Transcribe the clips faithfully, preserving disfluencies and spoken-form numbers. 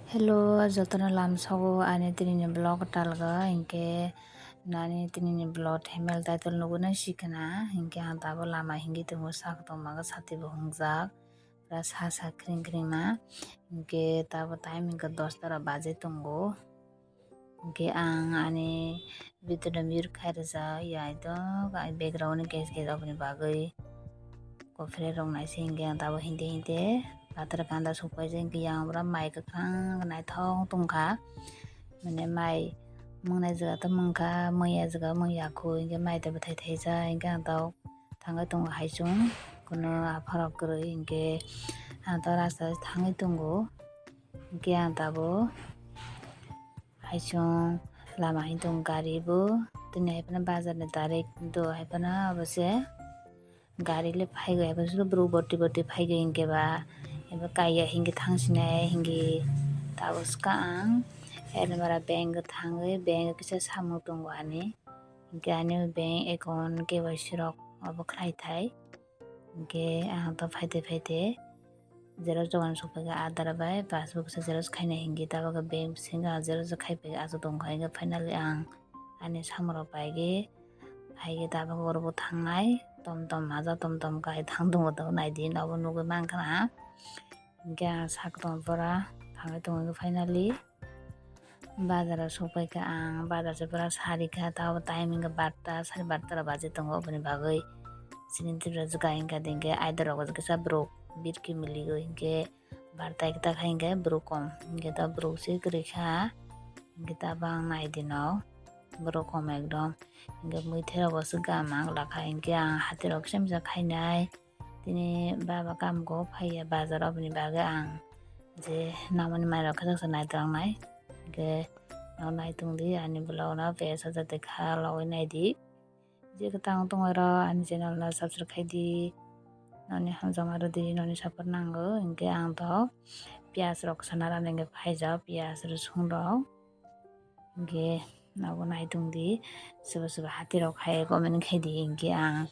Hello, jotono lamsogo ani tinini vlog talga, hinkhe nani tinini vlog thumbnail title nugwi nai sikha na, hinkhe ang tabuk lama hingwi tongo, sak tongma khe sati bo hwngjak, pura sa sa khring khring na, hinkhe tabuk time hinkhe dosta rok baji tongo, hinkhe ang ani video no mute khai rijak, ya, ekdom background ni gas gas aboni bagwi. Kok pherek rok nai se hinkhe ang tabuk hinte hinte latara kanda sokpai jai hinkhe yang bwra mai kwkhwrang naithok tongkha, mane mai mwngnai jaga to mungkha, mungya jaga mungya khu hinkhe mai tei bwthai thaijak hinkhe ang tabuk thangwi tongo haichung, kuno aphar rok kwrwi hinkhe ang tabuk rasta o thangwi tongo hinkhe ang tabuk haichung lama hinwi tongo gari bo tini hai phano bazar ni direct do hai phano obo se. Gari le phaigo, ebo se borok boti boti phaigo hinkhe ba, ebo kaiya hinkhe thang sinai hinkhe tabuk swkang ang Ermara bank o thangwi bank o kisa samung tongo ani, hinkhe ani bank account K Y C rok obo khlai thai, hinkhe ang to phaite phaite xerox dogan sokphaikha Aadhaar bai passbook se xerox khaina hinkhe tabuk bank bisingo xerox khai phai achuk tongkha hinkhe finally ang ani samung rok paigwi. Hai khe tabuk oro bo thangnai, tom tom haja tom tom kai thang tongo, tabuk nai di, abo nugwi mankha na. Hinkhe ang sak tong pora thangwi tongo hinkhe finally bazar o sokpai kha ang, bazar se pura sari kha, tabuk time hinkhe barta, sari barta rok baji tongo, oboni bagwi chini tipra jwkha hinkha hinkhe aidar rok kisa borok birki mili o hinkhe barta ekta kha hinkhe borok kom, hinkhe tabuk borok se kwrwi kha, hinkhe tabuk ang nai di no borok kom ekdom. Hinkhe muithai rok bo se gam ang lakha, hinkhe ang hati rok kisa misa khainai. Tini baba kam go phaiya bazar, oboni bagwi ang je namani mai rok khe nai tong nai. Hinkhe no nai tong di ani vlog no, besa jate kha logwi nai di. Je kwtang tongwi rok ani channel no subscribe khai di. Noni hamjakma rw di, noni support nango. Hinkhe ang to piyaj rok sana rani hinkhe phaijak, piyaj rwsong rok. Hinkhe abo nai tong di, sobo sobo hati rok hai comment khai di, hinkhe ang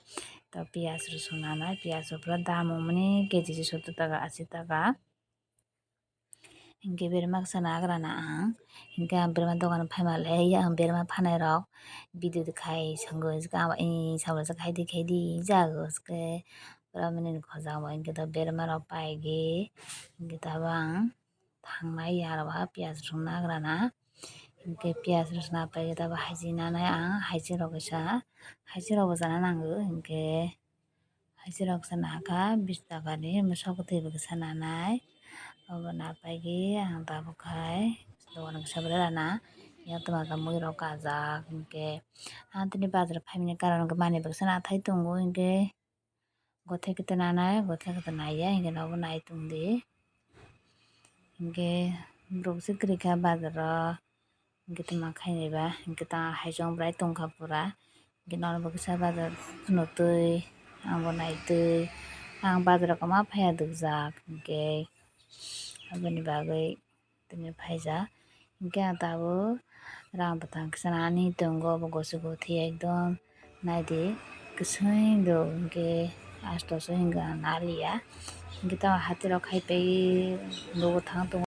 to piyaj rwsong nanai, piyaj rok pura dam wngmani K G se sottor taka, ashi taka. Hinkhe berma kisa nagra na ang, hinkhe ang berma dogan phaima le yang berma phanai rok video de khai sango, hinkhe ang sabo khai di khai di jago, hinkhe pura mani khoja o hinkhe to berma rok paigi, hinkhe tabuk ang thangnai aro ba piyaj rwsong nagra na. Hinkhe piyaj rwsong napai khe tabuk haiching nanai ang, haiching rok kisa, haiching rok bo chana nango. Hinkhe haiching rok kisa nakha bish taka ni, mosok twi bo kisa nanai. Obo napai khe ang tabuk khai dogan kisa bwrwi rana, yang twma khe mui rok kajak. Hinkhe ang tini bazar phaimani karon khe manwi bo kisa nathai tongo, hinkhe gothe kete nanai, gothe kete naiya, hinkhe nobo nai tong di. Hinkhe borok se kwrwi kha bazar o, hinkhe tongma khainai ba, hinkhe ta haichong bwrai tongkha pura, hinkhe nono bo kisa bazar phunuk twi, ang bo nai twi, ang bazar o kwma phaiya dukjak, hinkhe aboni bagwi. Tini phaijak. Hinkhe ang tabuk rang bwthang kisa nani tongo, obo gosi gothi ekdom. Naidi, kwswng do hinkhe asto se hinkhe ang naliya. Hinkhe tamo hati rok khai pai nogo thang tongo.